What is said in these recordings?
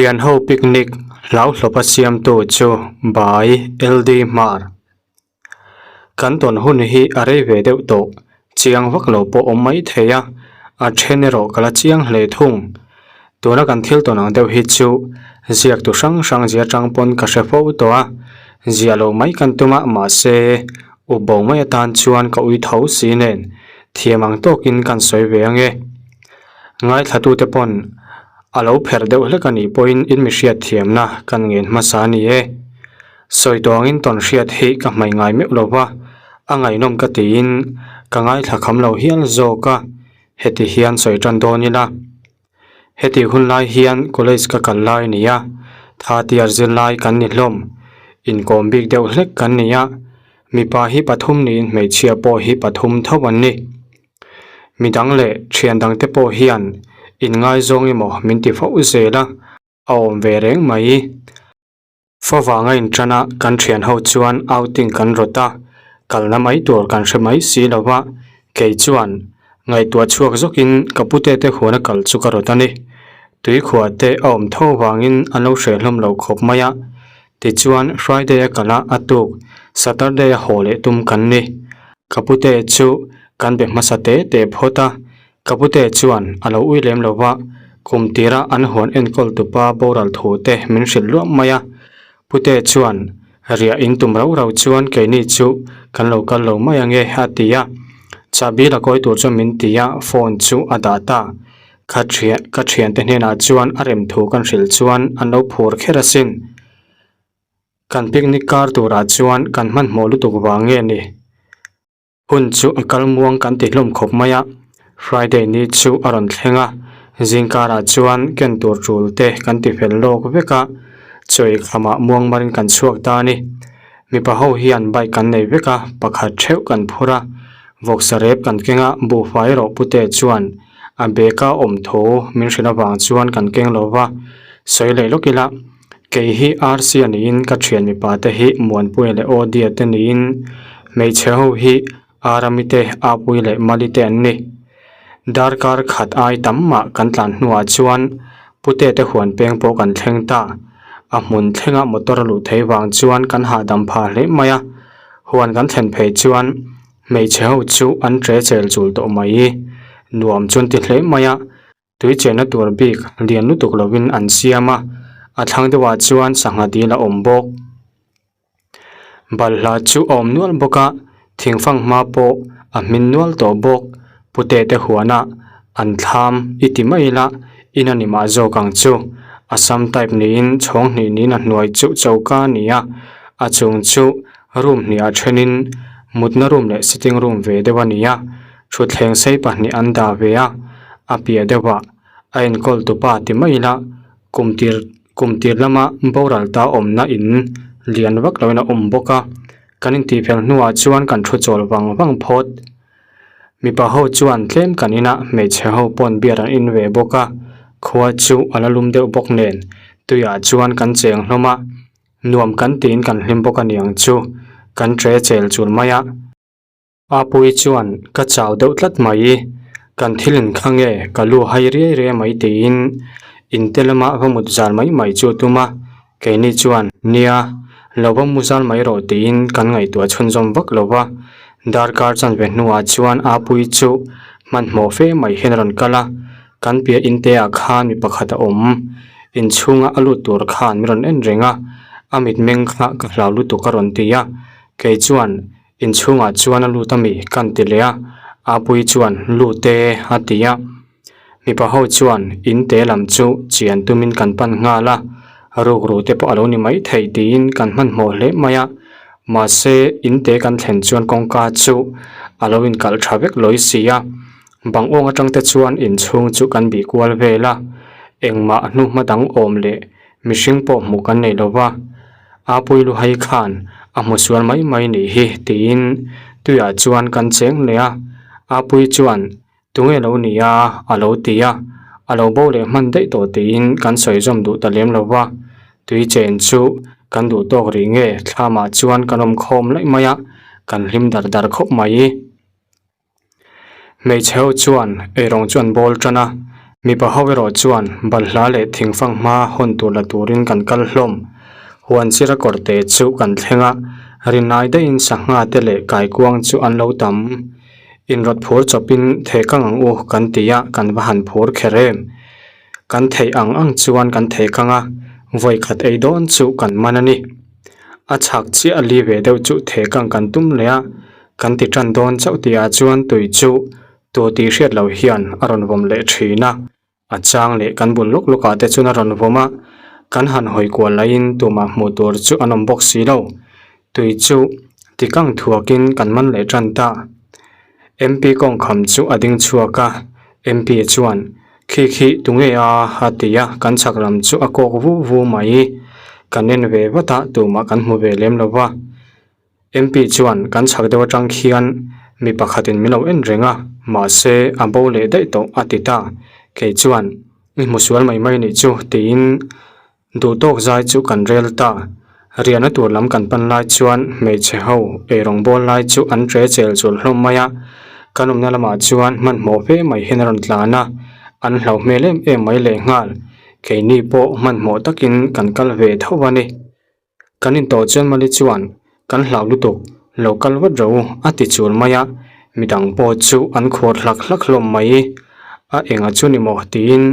Thianho picnic hlauhlawpa siamtu chu by LD Hmar. Kan tawn hun hi a rei ve deuh tawh, chiang vak lo pawh awm mai thei a, a then erawh ka la chiang hle thung. Tuna kan thil tawn ang deuh hi chu ziaktu hrang hrang zia atang pawn ka hre fo tawh a, ziah loh mai kan tum a, mahse up bo mai atan chuan ka ui tho si nen thiam ang tawkin kan sawi ve ange. Ngaithlatute pawn a lo pherh deuh hlek a nih pawhin in mi hriat thiamna kan ngen hmasa a ni e. Sawi tawh angin tawn hriat hi ka hmaih ngai meuh lo va, a ngaihnawm ka tiin ka ngaithla kham lo hial zawk a, heti hian sawi tan dawn ila. Heti hun lai hian college ka kal lai a ni a, tha tiar zir lai kan ni hlawm, inkawm bik deuh hlek kan ni a, mipa hi pathum niin hmeichhia pawh hi pathum tho an ni. Midang leh thian dangte pawh hian inngaizawng emaw min ti fo zel a, a awm ve reng mai. Favanga inṭana kan thian ho chuan outing kan rawt a, kalna mai tur kan hre mai si lo va, kei chuan ngaihtuah chhuak zawkin ka pute te huana kal chu ka rawt a ni. Tuikhuah te a awm tho vangin an lo hreh hlawm lo khawp mai a, tichuan Friday a kal a, a tuk Saturday a haw leh tum kan ni. Ka pute chu kan be hmasa te te phawt a, ka pute chuan a lo ui lem lo va, kum tira an huan enkawl tupa boral thu te min hrilh luah mai a. Pute chuan riah in tum rau rau chuan keini chu kan lo kal lo mai ange a ti a, chahbi la kawi tur chuan min ti a, phone chu a dah ta. Ka thian ka thiante hnenah chuan a rem thu kan hrilh chuan an lo phur kher asin. Kan picnic kar turah chuan kan hmanhmawh lutuk vang nge ni? Hun chu a kal muang kan ti hlawm khawp mai a, Friday ni chu a rawn thleng a, zingkarah chuan ken tur tul te kan ti fel lawk vek a, chawi khamah muang marin kan chhuak ta a ni. Mipa ho hian bike kan nei vek a, pakhat theuh kan phur a, vawksa rep kan keng a, buhfai erawh pute chuan a bag a awm tho min hrilh avang chuan kan keng lo va, sawi leh lawk ila. Kei hi RC a niin ka thian mipa te hi Muanpuia leh Odia te niin hmeichhe ho hi Arami te, Apui leh Mali te an ni. Darkar khat ai tam mah kan tlan hnuah chuan Pute te huan peng pawh kan thleng ta. A hmun thlenga motor a luh theih vang chuan kan hahdam phah hle mai a. Huan kan thlen phei chuan hmeichhe ho chu an tre chel chul tawh mai. Nuam chuan ti hle mai a. Tui chenna tur bik lian lutuk lovin an siam a, a thlang deuhah chuan sangha dil a awm bawk. Balhla chu a awm nual bawk a, thingfang hma pawh a hmin nual tawh bawk. Pute te huana an thlam i ti mai ila in a ni mah zawk ang chu. Assam type niin chhawng hnih niin a hnuai chu choka a ni a, a chung chu room hnihah thenin mutna room leh sitting room ve deuh a ni a. Thutthleng sei pahnih an dah ve a, a piah deuhah a enkawl tupa ti mai ila kum tir kum tir lama boral ta awmna in lian vak loin a awm bawk a, kan intihfel hnuah chuan kan thu chawl vang vang phawt. Mipa ho chuan tlem kan inah hmeichhe ho pawn beer an in ve bawk a, khua chu a la lum deuh bawk nen tuiah chuan kan cheng hlawm a, nuam kan tiin kan hlim bawk a niang chu kan tre chel chul mai a. Apui chuan ka chau deuh tlat mai, kan thil in kha nge ka lu hai riai riai mai tiin in te lama va mut zal mai mai chu a tum a, keini chuan nia lo va mu zal mai rawh tiin kan ngaihtuah chhunzawm vak lo va, darkar chanve hnuah chuan Apui chu hmanhmawh fe mai hian a rawn kal a, kan piah in te ah khan mi pakhat a awm, inchhunga a lut tur khan min rawn en reng a, a mitmeng kha ka hlau lutuk a rawn ti a, kei chuan Inchhungah chuan a lut a mi kan ti leh a, Apuii chuan lut e a ti a. Mipa ho chuan in te lam chu chian tumin kan pan nghal a, rukru te pawh a lo ni mai thei tiin kan hmanhmawh hle mai a. Mahse in te kan thlen chuan kawngka chu a lo inkalh tha vek lawi si a, bang awng atang te chuan inchhung chu kan bih kual vel a, engmah hnuhma dang awm leh Mihring pawh hmuh kan nei lo va, Apui Luhai khan a hmu sual mai mai nih hi tiin tuiah chuan kan cheng leh a, Apui chuan tunge lo ni a a lo ti a, a lo bo leh hman daih tawh tiin kan sawi zawm duh ta lem lo va, tui chen chu kan duh tawk rih nge thlamah chuan kan awm khawm laih mai a, kan hlim dar dar khawp mai. Hmeichhe ho chuan eirawng chu an bawl tan a. Mipa ho erawh chuan balhla leh thingfang hma hawn tur la turin kan kal hlawm. Huan sira kawrte chu kan thleng a, rinai daihin sangha te leh kaikuang chu an lo tam. Inrawt phur chawpin thehkang ang u kan ti a, kan va han phur kher em. Kan theih ang ang chuan kan thehkang a, vawi khat ei dawn chu kan man a ni. A chhak chiah a li ve deuh chu thehkang kan tum leh a, kan ti tan dawn chauh tihah chuan tui chu Tu tih hriat loh hian a rawn vawm leh thin a, a chang leh kan bul lawk lawkah te chuan a rawn vawm a, kan han hawi kual laiin tumah hmuh tur chu an awm bawk si lo. Tui chu tikang thuakin kan man leh tan ta. MP kawngkham chu a ding chhuak a, MP chuan, Khi khi tunge a? a ti a, kan chhak lam chu a kawk vu vu mai. Kan en ve vat a, tumah kan hmu ve lem lo va. MP chuan kan chhak deuh atang khian mi pakhatin min lo en reng a, mahse a bo leh daih tawh a ti ta. Kei chuan i hmu sual mai mai nih chu tiin duh tawk zai chu kan rel ta. Riahna tur lam kan pan lai chuan hmeichhe ho eirawng bawl lai chu an tre chel chul hlawm mai a, kan awmna lamah chuan hmanhmawh fe mai hian a rawn tlan a, an hlauh hmel em em mai lehnghal. Keini pawh hmanhmawh takin kan kal ve tho a ni. Kan intawh chuan Mali chuan, Kan hlau lutuk, lo kal vat rawh u, a ti chul mai a, midang pawh chu an khuar hlak hlak hlawm mai. A enga chu ni maw? tiin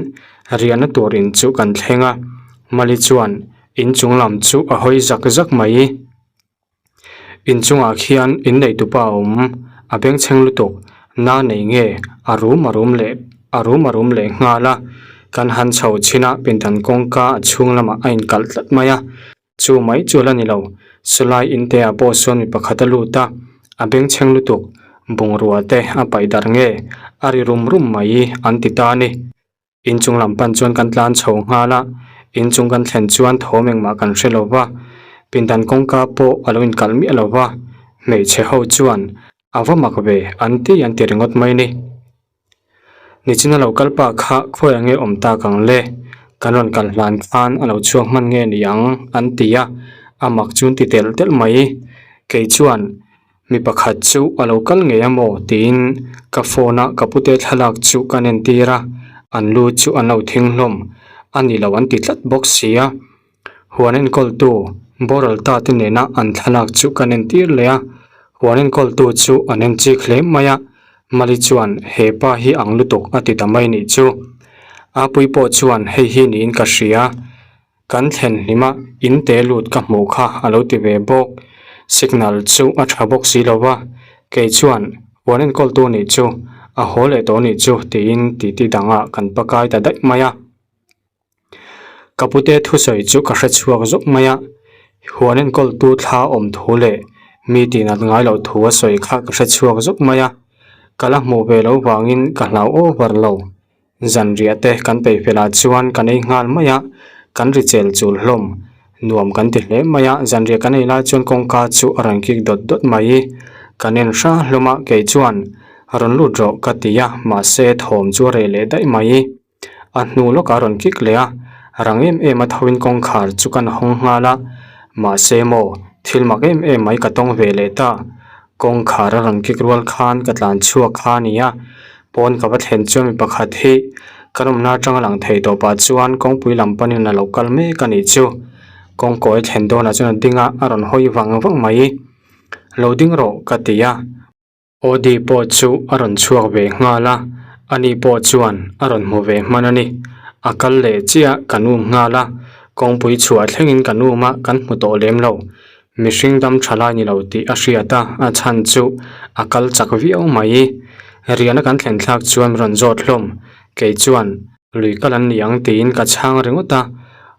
riahna tur in chu kan thleng a, Mali chuan inchung lam chu a hawi zak zak mai. Inchungah khian inneitupa a awm, a bengchheng lutuk, na nei nge a rum a rum leh a rum a rum leh nghal a, kan han chho chhin a pindan kawngka a chhung lamah a inkalh tlat mai a, chu mai chu la ni lo, sawlai inte ah pawh sawn mi pakhat a lut a, a bengchheng lutuk, bungrua te a paih darh nge a ri rum rum mai an ti ta a ni. Inchung lam pan chuan kan tlan chho nghal a, inchung kan thlen chuan thawm engmah kan hre lo va, pindan kawngka pawh a lo inkalh miah lo va, hmeichhe ho chuan a va mak ve an ti an ti ringawt mai ni. Nichina lo kal pa kha khawiah nge awm tak ang le, kan rawn kal hlan khan a lo chhuak hman nge ni ang an ti a, a mak chu an ti telh telh mai. Kei chuan Mi pakhat chu a lo kal ngei a maw tiin ka phone a ka pute thlalak chu ka entir a, an lu chu an lo thing hlawm a ni lo an ti tlat bawk si a. Huan enkawltu boral ta te nena an thlalak chu kan entir leh a, huan enkawltu chu an en chik hle mai a, Mali chuan he pa hi ang lutuk a ti ta mai nih chu. Apui pawh chuan hei hi niin ka hria. Kan thlen hlim a, in te lut ka hmuh kha a lo ti ve bawk. Signal chu a tha bawk si lo va, kei chuan huan enkawltu nih chu a haw leh tawh nih chu tiin titi dangah kan pakai ta daih mai a. Ka pute thusawi chu ka hre chhuak zawk mai a, huan enkawltu thla awm thu leh mi tinat ngai loh thu a sawi kha ka hre chhuak zawk mai a, ka la hmuh ve loh vangin ka hlau over lo. Zanriah te kan peih felh ah chuan kan ei nghal mai a, kan ri chel chul hlawm. Nuam kan ti hle mai a, zanriah kan ei lai chuan kawngka chu a rawn kik dawt dawt mai. Kan en hra hlawm a, kei chuan rawn lut rawh ka ti a, mahse thawm chu a reh leh daih mai. A hnu lawkah a rawn kik leh a, rang em em a thoin kawngkhar chu kan hawng nghal a, mahse maw thil mak em em mai ka tawng ve leh ta. Kawngkhar a rawn kik rual khan ka tlan chhuak kha a ni a, Pawn ka va thlen chuan mi pakhat hi kan awmna atanga lang thei tawh pah chuan kawngpui lam panin a lo kal mek a nih chu. Kawngkawi thlen dawnah chuan a ding a, a rawn hawi vang vang mai. Lo ding rawh ka ti a. Audi pawh chu a rawn chhuak ve nghal a, ani pawh chuan a rawn hmu ve hman a ni. A kal leh chiah kan um nghal a, kawngpui chhuah thlengin kan um a, kan hmu tawh lem lo. Mihring dam tha lai ni lo tih a hriat a, a chhan chu a kal chak viau mai. Riahna kan thlen thlak chuan rawn zawt hlawm. Kei chuan lui kal an ni ang tiin ka chhang ringawt a,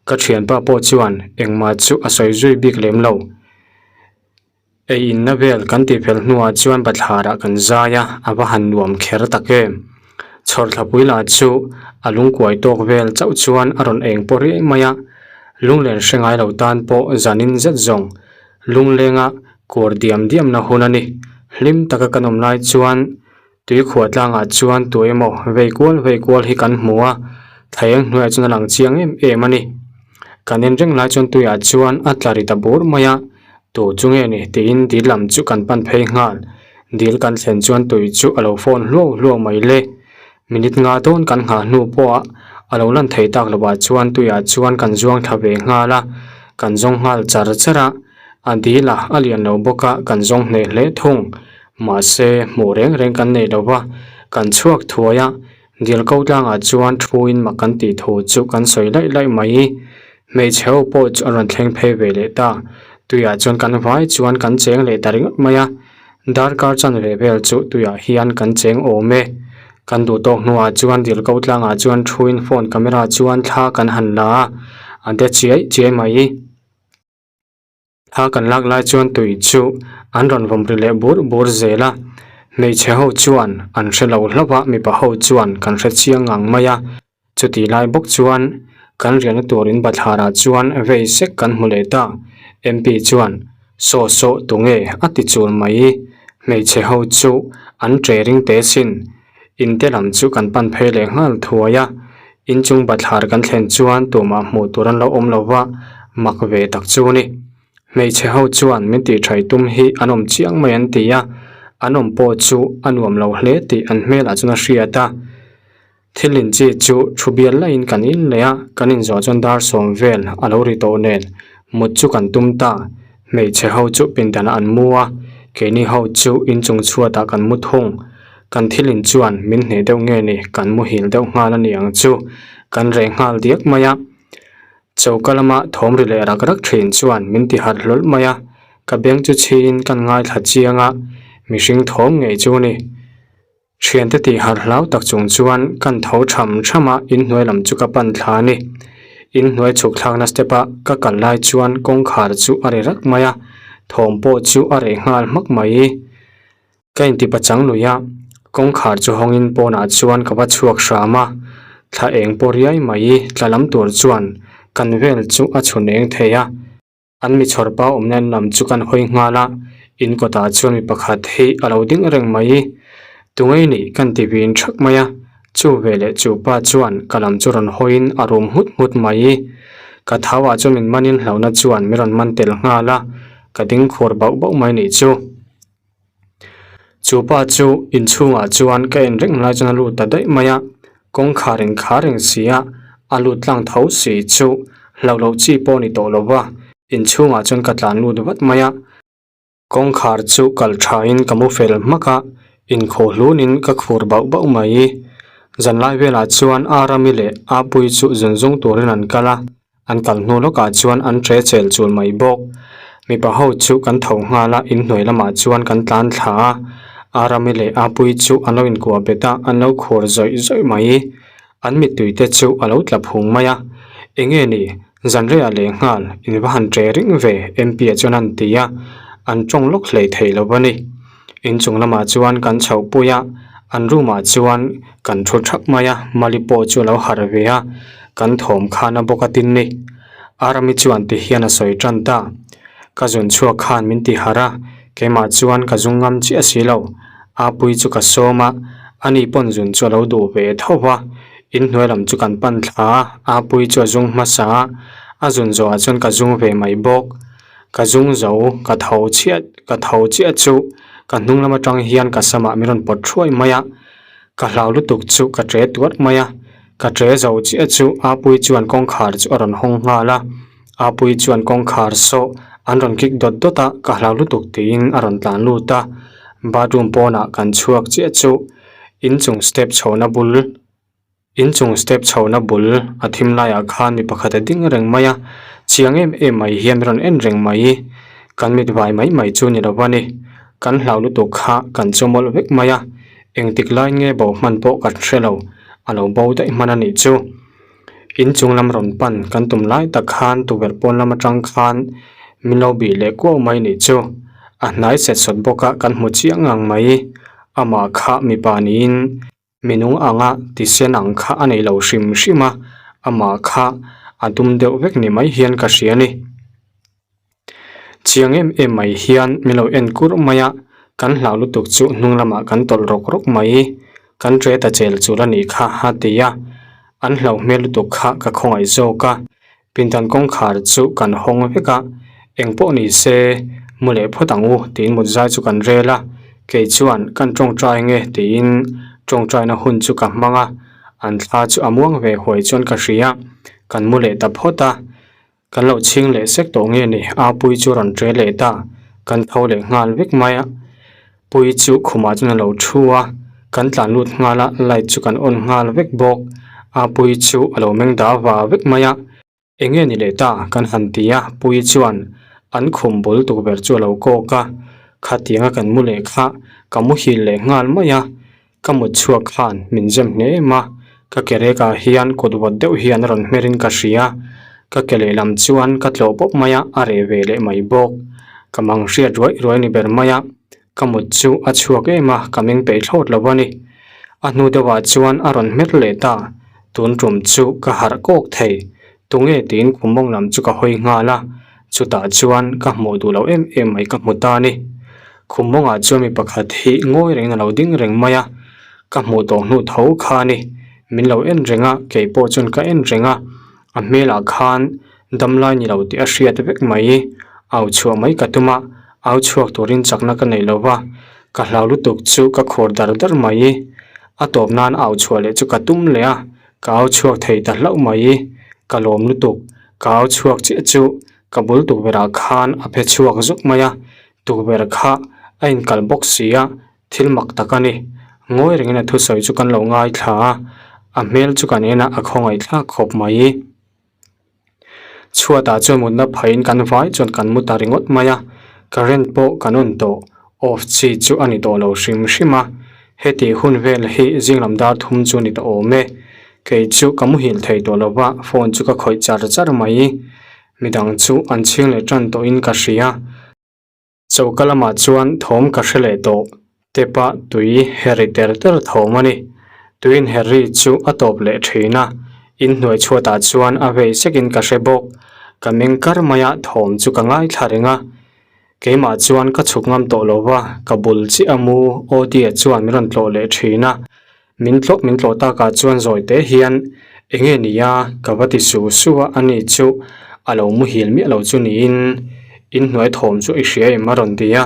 ka thianpa pawh chuan engmah chu a sawi zui bik lem lo. Ei inna vel kan tih fel hnuah chuan bathlarah kan zai a, a va han nuam kher tak em. Chhawrthlapui lah chu a lungkuai tawk vel chauh chuan a rawn eng pawh riai mai a, Lunglen hre ngai lo tan pawh zanin zet zawng lunglenga kuar diam diamna hun a ni. Hlim taka kan awm lai chuan tuikhuah tlangah chuan tu emaw vei kual vei kual hi kan hmu a, thlaeng hnuaiah chuan a lang chiang em em a ni. Kan en reng lai chuan tuiah chuan a tla ri ta bur mai a, tu chu nge ni tiin dil lam chu kan pan phei nghal. Dil kan thlen chuan tui chu a lo fawn hluau hluau mai le. Minute nga dawn kan nghah hnu pawh a lo lan thei tak lovah chuan tuiah chuan kan zuang thla ve nghal a, kan zawng nghal char char a, a dil a a lian lo bawk a kan zawng hneh hle thung. Mahse hmuh reng reng kan nei lo va, kan chhuak thuai a, dil ko tlangah chuan thuin mak kan tih thu chu kan sawi laih laih mai. Hmeichhe ho pawh chu a rawn thleng phei ve leh ta, tuiah chuan kan vai chuan kan cheng leh ta ringawt mai a. Darkar chanve vel chu tuiah hian kan cheng awm e. Kan duh tawk hnuah chuan dil ko tlangah chuan thuin phone camera chuan thla kan han la a, a de chiai chiai mai. Thla kan lak lai chuan tui chu an rawn vawm ri leh bur bur zel a. Hmeichhe ho chuan an hre lo hlauh a, mipa ho chuan kan hre chiang ngang mai a. Chutih lai bawk chuan kan riahna tur in bathlarah chuan vei sek kan hmu leh ta. MP chuan, Saw saw tunge a ti chul mai. Hmeichhe ho chu an ṭe ring teh sin. Inte lam chu kan pan phei leh nghal thuai a. Inchung bathlar kan thlen chuan tumah hmuh tur an lo awm lo va, mak ve tak chu a ni. Hmeichhe ho chuan min tih ṭhai tum hi an awm chiang mai an ti a, an awm pawh chu a nuam lo hle tih an hmelah chuan a hriat a. Thil inchi chu thu bial laiin kan in leh a, kan inzawh chuan dar sawm vel a lo ri tawh nen mut chu kan tum ta. Hmeichhe ho chu pindanah an mu a, keini ho chu inchung chhuatah kan mu thung. Kan thil in chuan min hneh deuh nge ni kan muhil deuh nghal a ni ang chu, kan reh nghal diak mai a. Choka lama thawm ri leh rak rak thin chuan min ti harh hlawlh mai a, ka beng chu chhiin kan ngaithla chiang a, mihring thawm ngei chu a ni. Thiante tih harh hlau tak chung chuan kan tho tham tham a, inhnuai lam chu ka pan thla a ni. Inhnuai chhuk thlakna step a ka kal lai chuan kawngkhar chu a ri rak mai a, thawm pawh chu a reh nghal hmak mai. Ka inti pachang lui a, kawngkhar chu hawngin pawnah chuan ka va chhuak hram a, thla eng pawh riai mai tla lam tur chuan kan vel chu a chhun eng thei a. An mi chhawr pa awmna en lam chu kan hawi nghal a, in kawtah chuan mi pakhat hi a lo ding reng mai. Tungei nih kan ti vin thak mai a, chu veleh chu pa chuan ka lam chu rawn hawiin a rum nghut nghut mai. Ka thau ah chuan min manin hlauhna chuan min rawn man tel nghal a, ka ding khur bauh bauh mai nih chu. Chu pa chu inchhungah chuan ka en reng lai chuan a lut ta daih mai a, kawngkhar in khar reng si a, a lut tlang tho si chu hlauh loh chi pawh a ni tawh lo va, inchhungah chuan ka tlan lut vat mai a. Kawngkhar chu kal thain ka mu fel hmak a, inkhawh hlunin ka khur bauh bauh mai. Zanlai velah chuan Arami leh Apui chu zunzung turin an kal a. An kal hnu lawkah chuan an ṭe chel chul mai bawk. Mipa ho chu kan tho nghal a, inhnuai lamah chuan kan tlan thla a. Arami leh Apuii chu an lo inkuah bet a, an lo khur zawih zawih mai. An mittui te chu a lo tla phung mai a. Enge ni, zanreiah leh nghal in va han ṭe ring ve, MP-a chuan a han ti a, an ṭawng lawk hlei thei lo a ni. Inchung lamah chuan kan chhoh pui a, an room ah chuan kan thu thap mai a, Mali pawh chu a lo harh ve a, kan thawm khan a bawk a tin ni. Arami chuan ti hian a sawi tan ta, Ka zun chhuak khan min ti harh a, keimah chuan ka zung ngam chiah si lo. Apui chu ka sawm a, ani pawn zun chu a lo duh ve tho va, inhnuai lam chu kan pan thla a, Apui chu a zung hmasa a, a zun zawhah chuan ka zung ve mai bawk. Ka zung zo, ka tho chhiat, ka tho chiah chu ka hnung lam atang hian ka samah min rawn pawt thuai mai a, ka hlau lutuk chu ka ṭe tuarh mai a, ka ṭe zo chiah chu Apuii chuan kawngkhar chu a rawn hawng nghal a, Apuii chuan kawngkhar saw an rawn kik dawt dawt a, ka hlau lutuk tiin a rawn tlan lut a, bathroom pawnah kan chhuak chiah chu inchung step chhohna bul. Inchung step chhohna bul a thim laiah khan mi pakhat a ding reng mai a, chiang em em mai hian min rawn en reng mai. Kan mit vai mai mai chu ni lo a ni. Kan hlau lutuk kha kan chaw mawlh vek mai a, engtik lai nge bo hman pawh kan hre lo, a lo bo daih hman a nih chu. Inchung lam rawn pan kan tum lai tak khan tukverh pawn lam atang khan min lo bih leh kuau mai nih chu. A hnai set sawt bawk a kan hmu chiang ngang mai. Amah kha mipa niin. Minung anga tisen ang kha a nei lo hrim hrim a, amah kha a dum deuh vek ni mai hian ka hria a ni. Chiang em em mai hian min lo en kur mai a, kan hlau lutuk chu hnung lamah kan tawlh rawk rawk mai, kan ṭe ta chel chul a nih kha a ti a, an hlauh hmel lutuk kha ka khawngaih zawk a. Pindan kawngkhar chu kan hawng vek a, eng pawh ni se mu leh phawt ang u tiin mut zai chu kan rel a, kei chuan kan tawngtai nge tiin. Tawngtaina hun chu ka hmang a, an thla chu a muang ve huai chuan ka hria. Kan mu leh ta phawt a, kan lo chhing leh sek tawh nge ni, Apuii chu rawn ṭe leh ta, kan tho leh nghal vek mai a. Puii chu khumah chuan a lo thu a, kan tlan lut nghal a, light chu kan on nghal vek bawk. Apuii chu a lo meng da va vek mai a. Eng nge ni leh ta? kan han ti a, Puii chuan an khum bul tukverh chu a lo kawk a, khatianga kan mu leh kha ka muhil leh nghal mai a, ka mut chhuak khan min zem hle em a, ka ke rekah hian kut vawt deuh hian a rawn hmerin ka hria, ka ke lehlam chuan ka tlawh pawp mai a, a reh ve leh mai bawk. Ka mang hriat ruai ruai ni ber mai a, ka mut chu a chhuak em a, ka meng peih thlawt lo a ni. A hnu deuhah chuan a rawn hmer leh ta, tun tum chu ka harh kawk thei. Tunge tiin khum mawng lam chu ka hawi nghal a, chutah chuan ka hmuh duh loh em em mai ka hmu ta a ni. Khum mawngah chuan mi pakhat hi ngawi rengin a lo ding reng mai a, ka hmuh tawh hnu tho kha a ni. Min lo en reng a, kei pawh chuan ka en reng a, a hmelah khan Damlai ni lo tih a hriat vek mai. Au chhuah mai ka tum a, au chhuak turin chakna ka nei lo va, ka hlau lutuk chu ka khur dar dar mai. A tawp nan au chhuah leh chu ka tum leh a, ka au chhuak thei ta hlauh mai. Ka lawm lutuk, ka au chhuak chiah chu ka bul tukverh ah khan a phe chhuak zuk mai a, tukverh kha a inkalh bawk si a, thil mak tak a ni. Ngawi rengin a thusawi chu kan lo ngaithla a, a hmel chu kan en a, a khawngaih thlak khawp mai. Chhuatah chuan mutna phaiin kan vai chuan kan mu ta ringawt mai a, current pawh kan on tawh, off chi chu a ni tawh lo hrim hrim a, heti hun vel hi zinglam dar thum chu a ni ta awm e. Kei chu ka muhil thei tawh lo va, phone chu ka khawih char char mai. Midang chu an chhing leh tan tawhin ka hria. Choka lamah chuan thawm ka hre leh tawh, tap a tui herri ter ter thawm a ni. Tuiin herri chu a tawp leh thin a, inhnuai chhuatah chuan a vei sekin ka hre bawk. Ka meng kar mai a, thawm chu ka ngaithla reng a. Keimah chuan ka chhuk ngam tawh lo va, ka bul chiah a mu, Audie chuan min rawn tlawh leh thin a. Min tlawh min tlawh takah chuan zawi te hian eng nge ni a ka va ti su su a, ani chu a lo muhil miah lo chu niin inhnuai thawm chu i hria em a rawn ti a,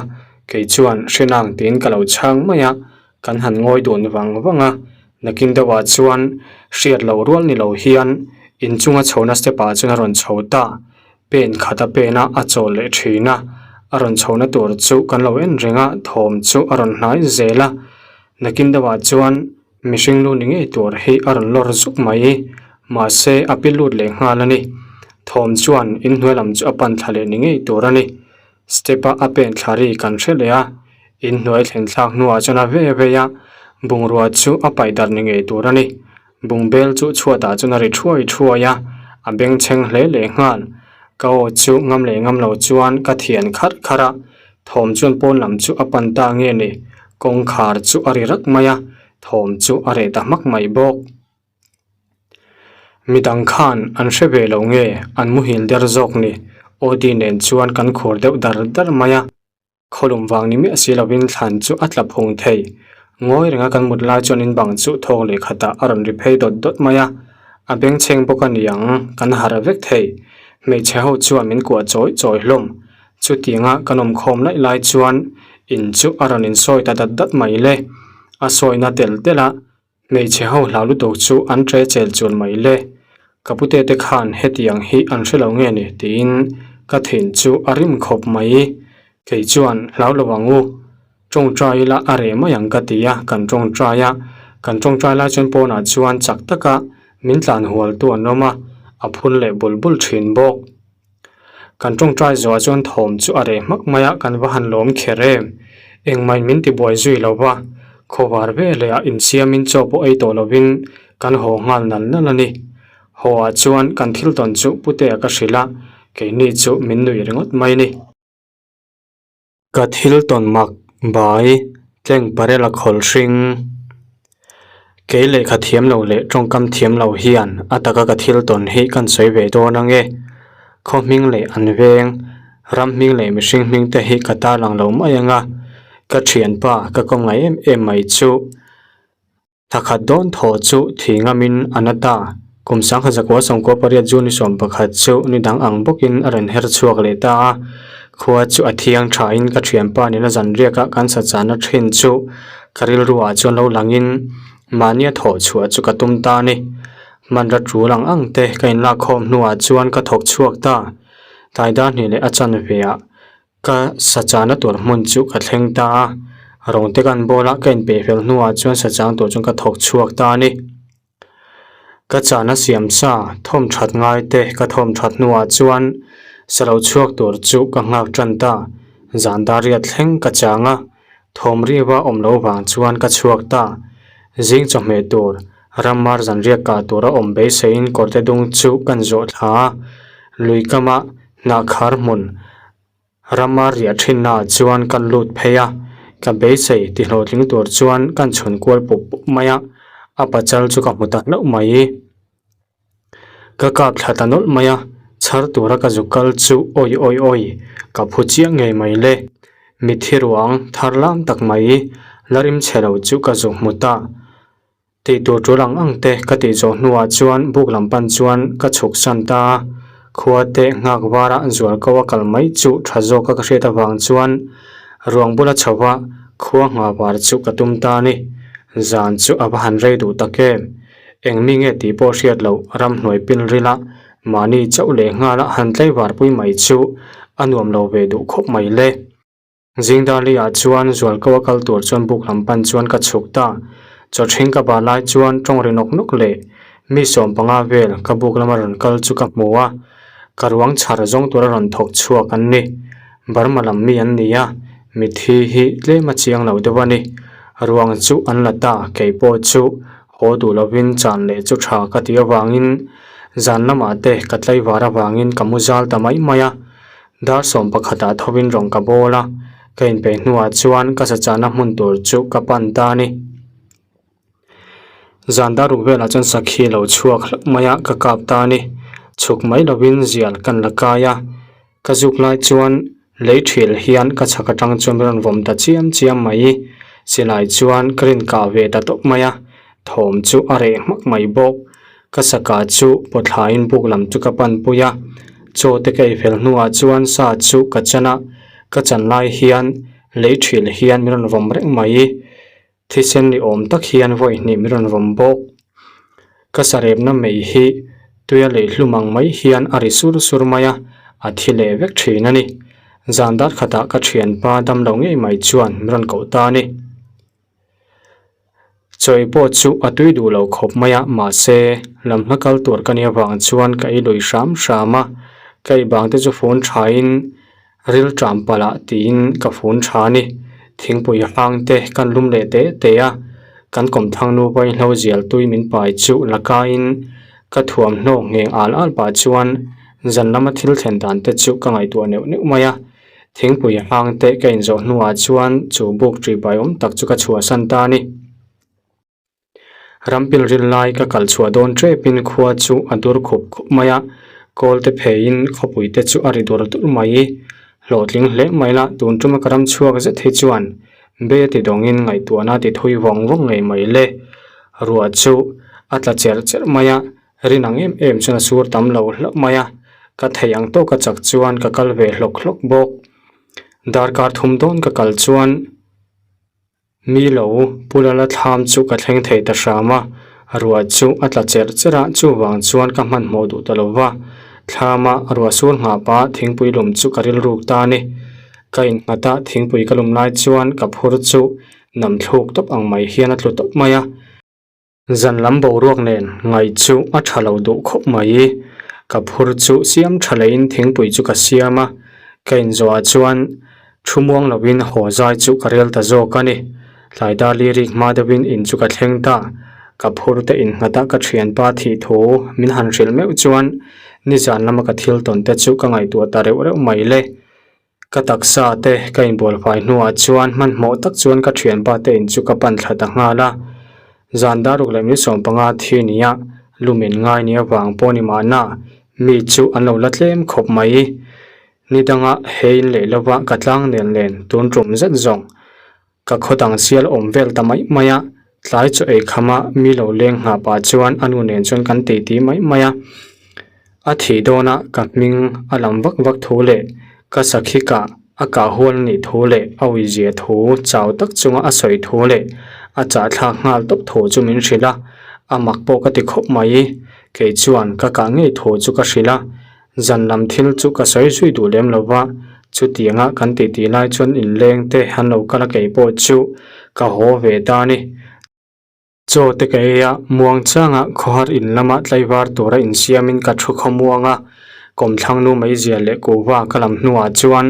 kei chuan hrenang tiin ka lo chhang mai a, kan han ngawi dun vang vang a, nakin deuhah chuan hriat loh rual ni lo hian inchunga chhona step ah chuan a rawn chho ta, pen khat a pen a a chawl leh thin a, a rawn chhona tur chu kan lo en reng a, thawm chu a rawn hnai zel a. Nakin deuhah chuan mihring lu ni ngei tur hi a rawn lawr zuk mai. Mahse, a pi lut leh nghal a ni. Thawm chuan inhnuai lam chu a pan thla leh ni ngei tur a ni. Step-a a pen thla ri kan hre leh a, inhnuai thlen thlak hnuah chuan a ve vei a, bungrua chu a paih darh ni ngei tur a ni. Bungbel chu chhuatah chuan a ri thuai thuai a, a bengchheng hle leh nghal. Ka aw chu ngam leh ngam lo chuan ka thian kharh kharh a, thawm chuan pawn lam chu a pan ta nge ni, kawngkhar chu a ri rak mai a, thawm chu a reh ta hmak mai bawk. Midang khan an hre ve lo nge an muhil der zawk ni, Audi nen chuan kan khur deuh dar dar mai a. Khawlum vang ni miah si lovin thlan chu a tla phung thei. Ngawi renga kan mut lai chuan in bang chu thawk leh khatah a rawn ri phei dawt dawt mai a. A bengchheng bawk a ni ang, kan harh vek thei. Hmeichhe ho chuan min kuah chawi chawi hlawm. Chutianga kan awm khawm laih lai chuan in chu a rawn insawi ta dat dat mai le. A sawina tel tel a, Hmeichhe ho hlau lutuk chu an ṭe chel chul mai le. Ka pute te khan hetiang hi an hre lo nge ni tiin ka thin chu a rim khawp mai. Kei chuan hlau lo ang u. Ṭawngṭai ila a reh mai ang ka ti a, kan ṭawngṭai a. Kan ṭawngṭai lai chuan pawnah chuan chak taka min tlan hualtu an awm a, a phun leh bul bul ṭhin bawk. Kan tawngtai zuah chuan thawm chu a reh hmak mai a, kan va han lawm kher em. Engmah min tibuai zui lo va, khawvar veleh ah insiamin chaw pawh ei tawh lovin kan haw nghal nal nal a ni. Haw ah chuan kan thil tawn chu Putea ka hrilh a, keini chu min nuih ringawt mai a ni. Ka thil tawn mak bai tleng parela khawl hring. Kei lehkha thiam lo leh tawngkam thiam lo hian a taka ka thil tawn hi kan sawi ve dawn ang e. Khaw hming leh an veng, ram hming leh mihring hming te hi ka tarlang lo mai ang a. Ka thianpa ka kawm ngai em em mai chu. Thakhat dawn thaw chu thi ngamin a na ta. Kum sangha zakua sawmkua pariat June 11 chu ni dang ang bawkin a rawn her chhuak leh ta a. Khua chu a thiang thain ka thianpa nena zan riaka kan sa chahna thin chu Ka rilru ah chuan lo langin mahnia thawh chhuah chu ka tum ta a ni. Hmanra tul ang ang te ka inlak khawm hnuah chuan ka thawk chhuak ta. Tlai dar hnih leh a chanve ah ka sachana tur hmun chu ka thleng ta a. Rawng te kan bawl a ka inpeih fel hnuah chuan sachang tur chuan ka thawk chhuak ta a ni. Ka chahna siam sa thawm that ngai te ka thawm that hnuah chuan sa lo chhuak tur chu ka nghak tan ta. Zan dar riat thleng ka chang a, thawm riva awm lo vang chuan ka chhuak ta. Zing chawhmeh tur Ramar zanriak kah tura awm beiseiin kawrte dung chu kan zawh thla a, lui kama hnahkhar hmun Rama riah thinnaah chuan kan lut phei a, ka beisei ti hlawhtling tur chuan kan chhun kual pup pup mai a, a pachal chu ka hmu ta hlauh mai. Ka kap thla ta nawlh mai a, chhar tura ka zu kal chu awi awi awi, ka phu chiah ngei mai le. Mitthi ruang thar lam tak mai la rim chhe lo chu ka zu hmu ta. Tih tur tul ang ang te ka tih zawh hnuah chuan buk lam pan chuan ka chhuk san ta a, khua te nghak vara zual ko a kal mai chu tha zawka ka hriat avang chuan ruang bula chho va khua nghah var chu ka tum ta a ni. Zan chu a va han rei duh tak em? Eng mi nge tih pawh hriat loh ramhnuai pin rila mahni chauh leh nghala han tlaivar pui mai chu a nuam lo ve duh khawp mai le. Zingdali ah chuan zualko a kal tur chuan buk lam pan chuan ka chhuk ta. Chawthring ka bar lai chuan tawng ri nawk nawk leh mi 15 vel ka buk lama rawn kal chu ka hmu a, ka ruang chhar zawng tura rawn thawk chhuak an ni. Burma lam mi an ni a, mitthi hi tlem a chiang lo deuh a ni. Ruang chu an la ta, kei pawh chu haw duh lovin chan leh chu tha ka tih avangin zan lamah te ka tlaivar avangin ka mu zal ta mai mai a. Dar 11 ah thovin rawng ka bawl a, ka inpeih hnuah chuan ka sachahna hmun tur chu ka pan ta a ni. Zan dar ruk velah chuan sakhi lo chhuak hlauh mai a, ka kap ta a ni. Chhuk mai lovin zial kan la kai a, ka zuk lai chuan lei thil hian ka chhak atang chuan min rawn vawm ta chiam chiam mai. Silai chuan ka rin kah ve ta tawp mai a, thawm chu a reh hmak mai bawk. Ka saka chu pawthlain buk lam chu ka pan pui a, chaw te ka ei fel hnuah chuan sa chu ka chan a, ka chan lai hian lei thil hian min rawn vawm reng mai. Thisen ni awm tak hian vawi hnih min rawn vawm bawk. Ka sarepna mei hi tuia lei hlum ang mai hian a ri sur sur mai a, a thi leh vek thin a ni. Zan dar khatah ka thianpa damlo ngei mai chuan min rawn koh ta a ni. Chawi pawh chu a tui duh lo khawp mai a, mahse lam hla kal tur ka nih avang chuan ka ei lui hram hram a, ka ei bang te chu fun thain ril ṭam palh ah tiin ka fun tha a ni. Thingpui hlang te kan lum leh teh teh a, kan kawmthlang nu vaihlo zial tui min pai chu la kaiin ka thuamhnaw ngheng al al pah chuan zan lama thil thlen dan te chu ka ngaihtuah neuh neuh mai a. Thingpui hang te ka inzawh hnuah chuan chu buk ṭihpai awm tak chu ka chhuahsan ta a ni. Rampil ril lai ka kal chhuah dawn ṭepin khua chu a dur khup khup mai a, kawl te pheiin khawpui te chu a ri dur dur mai. Hlawhtling hle mai la, tun ṭuma ka ram chhuak zet hi chuan be ti dawngin ngaihtuahna ti thui vawng vawng ngei mai le. Ruah chu a tla cherh cherh mai a, Rin ang em em chuan a sur tam lo hlauh mai a, ka theih ang tawka chak chuan ka kal ve hlawk hlawk bawk. Darkar thum dawn ka kal chuan mi lo Pu Lala thlam chu ka thleng thei ta hram a, ruah chu a tla cherh cherh a, chuvang chuan ka hmanhmawh duh ta lo va. Thlama ruah sur nghah pah thingpui lum chu ka rilruk ta a ni. Ka innghat a, thingpui ka lum lai chuan ka phur chu nam thluk tawp ang mai hian a tlu tawp mai a. Zan lam boruak nen ngaih chu a tha lo duh khawp mai. Ka phur chu siam tha leiin thingpui chu ka siam a, ka inzawhah chuan thu muang lovin haw zai chu ka rel ta zawk a ni. Tlai dar li rik hma deuhin in chu ka thleng ta. Ka phur te innghat a ka thianpa thih thu min han hrilh meuh chuan nizan lama ka thil tawn te chu ka ngaihtuah ta reuh reuh mai le. Ka taksa te ka inbual fai hnuah chuan hmanhmawh tak chuan ka thianpa te in chu ka pan thla ta nghal a. Zan dar ruk leh 15 thi nia lumin ngai ni avang pawh ni mahna mi chu an lo la tlem khawp mai. Ni danga he in leh lova ka tlang nen nen tun tum zet zawng Ka khaw dang sial awm vel ta mai mai a, tlai chaw ei kham a mi lo leng nghah pah chuan a nu nen chuan kan titi mai mai a. A thih dawn a ka hming a lam vak vak thu leh ka sakhi kah A kah hual a nih thu leh a uizia thu chau tak chunga a sawi thu leh a chahthlak nghal tawp thu chu min hrilh a, a mak pawh ka ti khawp mai. Kei chuan ka kah ngei thu chu ka hrilh a, zan lam thil chu ka sawi zui duh lem lo va, chutianga kan titi lai chuan inleng te an lo kal a kei pawh chu ka haw ve ta a ni. Chaw te ka ei a, muang changa khawhar in lama tlaivar tura insiamin ka thu khawmuang a, kawmthlang nu meizia leh kuhva ka lam hnuah chuan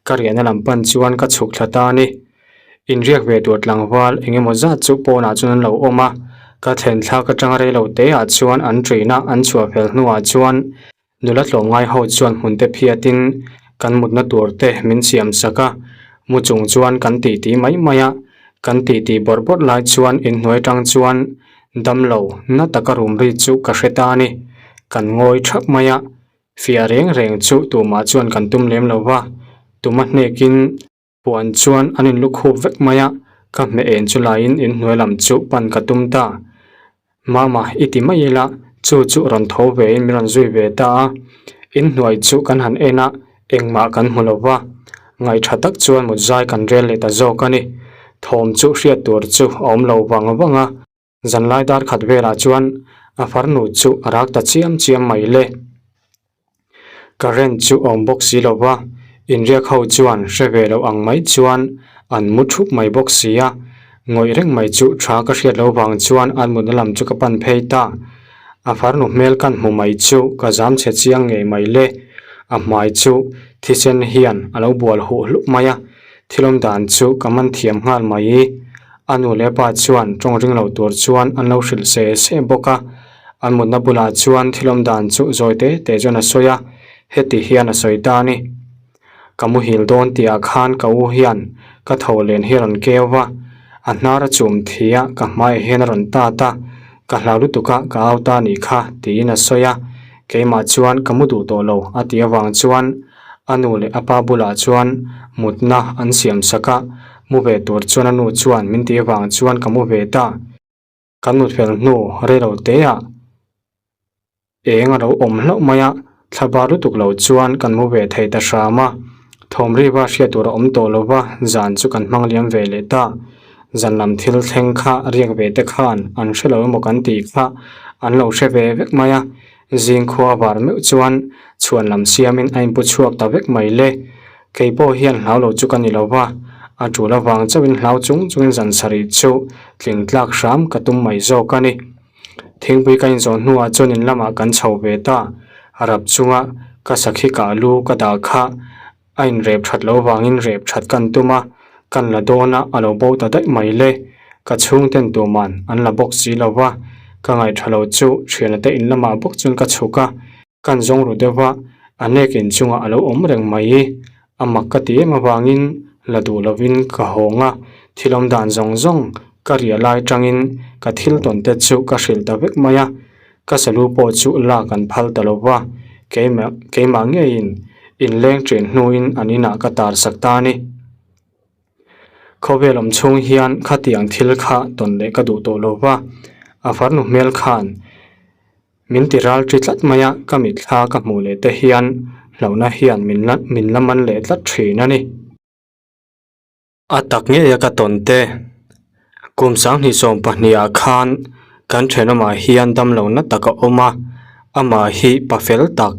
ka riahna lam pan chuan ka chhuk thla ta a ni. Inriak ve tur tlangval eng emaw zat chu pawnah chuan an lo awm a, ka thlen thlak atanga reilo teah chuan an ṭuina an chhuah fel hnuah chuan Nula tlawmngai ho chuan hmun te phiatin kan mutna tur te min siam sak a, mu chung chuan kan titi mai mai a, kan titi bawrh bawrh lai chuan inhnuai tang chuan damlo na taka rum ri chu ka hre ta a ni. Kan ngawi thap mai a, fiah reng reng chu tumah chuan kan tum lem lo va, tuma hnekin Puan chuan an in lukhup vek mai a, ka hmeh en chu laiin inhnuai lam chu pan ka tum ta. Mama i ti mai ila, chu chu rawn tho vein min rawn zui ve ta a. Inhnuai chu kan han en a, engmah kan hmu lo va. Ngaihṭha tak chuan mutzai kan rel leh ta zawk a ni. Thawm chu hriat tur chu a awm lo vang vang a. Zanlai dar khat velah chuan a farnu chu a rak ta chiam chiam mai le. Current chu awm bawk si lo va, inriak ho chuan hre ve loh ang mai chuan an mu thup mai bawk si a. Ngawih reng mai chu tha ka hriat loh vang chuan an mutna lam chu ka pan phei ta. A farnu hmel kan hmu mai chu ka zam chhe chiang ngei mai le. A hmai chu thisen hian a lo bual huh hlup mai a, thil awm dan chu ka man thiam nghal mai. A nu leh pa chuan tawng ring lo tur chuan an lo hrilh se se bawk a, an mutna bulah chuan thil awm dan chu zawi te te chuan a sawi a, heti hian a sawi ta a ni. Ka muhil dawn tihah khan ka u hian ka tho len hi a rawn keu va, a hnar a chum thi a, ka hmaiah hian a rawn tat a, ka hlau lutuk a, ka au ta a nih kha tiin a sawi a, keimah chuan ka mu duh tawh lo a tih avang chuan A nu leh a pa bulah chuan mutna an siam sak a, mu ve tur chuan a nu chuan min tih avang chuan ka mu ve ta. Kan mut fel hnu reilo teah eng a lo awm hlauh mai a, thla bar lutuk lo chuan kan mu ve thei ta hram a. Thawm riva hriat tur a awm tawh lo va, zan chu kan hmang liam ve leh ta. Zan lam thil thleng kha riak ve te khan an hre lo emaw kan tih kha an lo hre ve vek mai a, Zing khua var meuh chuan chhuan lam siamin a inpu chhuak ta vek mai le. Kei pawh hian hlau lo chu ka ni lo va, a tul avang chauhin hlau chung chungin zan sarih chu tling tlak hram ka tum mai zawk a ni. Thingpui ka inzawh hnuah chuan in lamah kan chho ve ta, rap chunga ka sakhi kah lu ka dah kha A inrep that lo vangin rep that kan tum a, kan la dawn a, a lo bo ta daih mai le. Ka chhungten tuman an la bawk si lo va, ka ngaihṭha lo chu ṭhiana te in lamah bawk chuan ka chhuk a, kan zawng ru deuh va, a nek inchungah a lo awm reng mai. A mak ka ti em avangin la duh lovin ka hawng a, thil awm dan zawng zawng ka riah lai ṭangin ka thil tawn te chu ka hrilh ta vek mai a. Ka salu pawh chu lak an phal ta lo va, keimah keimah ngeiin inleng ṭhen hnuin an inah ka tar sak ta a ni. Khawvel awm chhung hian khatiang thil kha tawn leh ka duh tawh lo va, a farnu hmel khan min ti ral ṭi tlat mai a, ka mitthla ka hmuh leh te hian hlauhna hian min la min la man leh tlat ṭhin a ni. A tak ngei a ka tawn te. Kum 2020 ah khan kan thenawmah hian damlo na tak a awm a, amah hi pa fel tak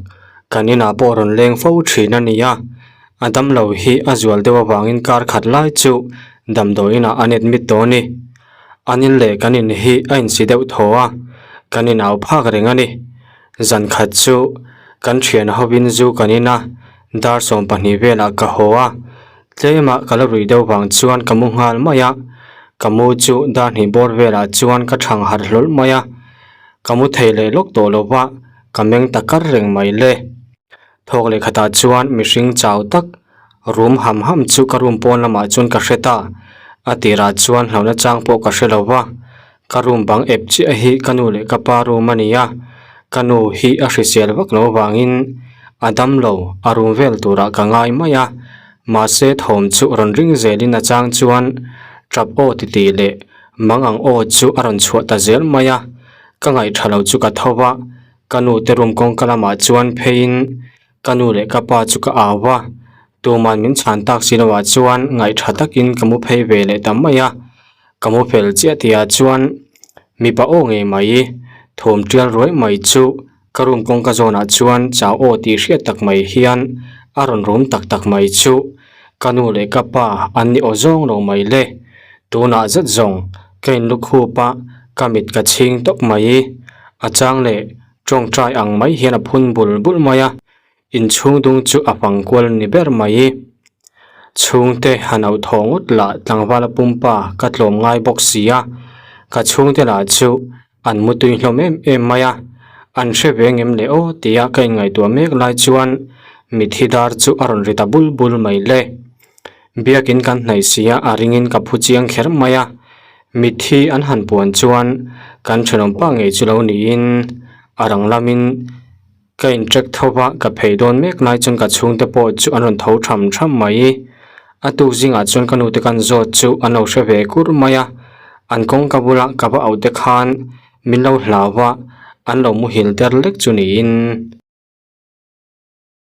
kan inah pawh rawn leng fo thin a ni a. A damlo hi a zual deuh avangin kar khat lai chu damdawiin ah an admit tawh a ni. An in leh kan in hi a insi deuh thaw a, kan inau phak reng a ni. Zan khat chu kan thian hovin zu kan in a, dar 12 velah ka haw a. Tlemah ka la ruih deuh vang chuan ka mu nghal mai a, ka mu chu dar hnih bawr velah chuan ka thang harh hlawl mai a, ka mu thei leh lawk tawh lo va, ka meng ta kar reng mai le. Thawk leh khatah chuan mihring chau tak rum ham ham chu ka room pawn lamah chuan ka hre ta, a tirah chuan hlauhna chang pawh ka hre lo va, ka room bang ep chiah hi ka nu leh ka pa room a ni a, ka nu hi a hrisel vak lo vangin a dam lo a room vel turah ka ngai mai a, mahse thawm chu rawn ring zelin a chang chuan tap aw titih leh mang ang aw chu a rawn chhuah ta zel mai a, ka ngaihṭha lo chu ka tho va, ka nu te room kawngka lamah chuan pheiin ka nu leh ka pa chu ka au va. Tuman min chhan tak si loah chuan ngaih tha takin ka mu phei ve leh ta mai a, ka mu fel chiah tihah chuan mipa aw ngei mai thawm tial ruai mai chu ka room kawngka zawnah chuan chau aw tih hriat tak mai hian a rawn rum tak tak mai chu ka nu leh ka pa an ni aw zawng lo mai le. Tunah zet zawng ka in lukhup a, ka mit ka chhing tawp mai. A chang leh tawngtai ang mai hian a phun bul bul mai a. Inchhung dung chu a fang kual ni ber mai. Chhungte han auh thaw ngawt lah tlangvala pumpa ka tlawm ngai bawk si a, ka chhungte lah chu an mutui hlawm em em mai a, an hre ve ngem le aw tia ka inngaihtuah mek lai chuan mithi dar chu a rawn ri ta bul bul mai le. Biakin kan hnaih si a, a ringin ka phu chiang kher mai a, mithi an han puan chuan kan thenawmpa ngei chu lo niin a rang lamin Ka in check tho va, ka phei dawn mek lai chuan ka chhungte pawh chu an rawn tho tham tham mai. A tuk zingah chuan ka nute kan zawt chu an lo hre ve kur mai a, an kawngka bula ka va auh te khan min lo hlau va, an lo muhil der lek chu niin.